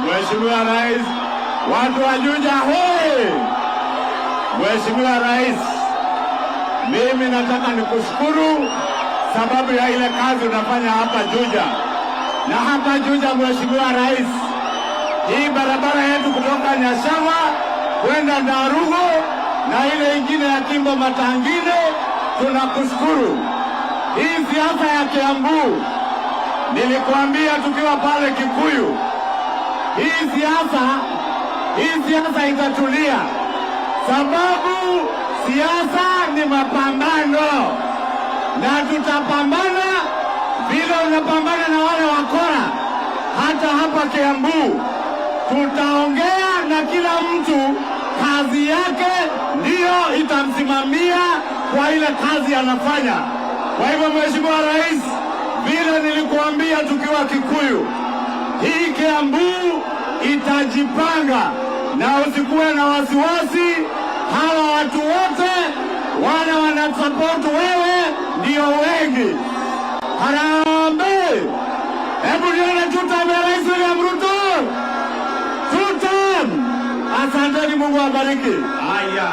Mheshimiwa Rais, watu wa Juja hoi! Mheshimiwa Rais, mimi nataka nikushukuru sababu ya ile kazi unafanya hapa Juja. Na hapa Juja, Mheshimiwa Rais, hii barabara yetu kutoka Nyashama kwenda Ndarugo na ile ingine ya Kimbo Matangine, tunakushukuru. Hii siasa ya Kiambu nilikuambia tukiwa pale Kikuyu, hii siasa itatulia, sababu siasa ni mapambano, na tutapambana vile unapambana na wale wakora. Hata hapa Kiambu tutaongea na kila mtu, kazi yake ndiyo itamsimamia kwa ile kazi anafanya. Kwa hivyo, Mheshimiwa Rais, vile nilikuambia tukiwa Kikuyu, hii Kiambu itajipanga na usikuwe na wasiwasi. Hawa watu wote wale wanasupport wewe ndio wengi. Harambee! Hebu nione tutam ya Rais William Ruto. Tutam! Asanteni, Mungu awabariki. Haya.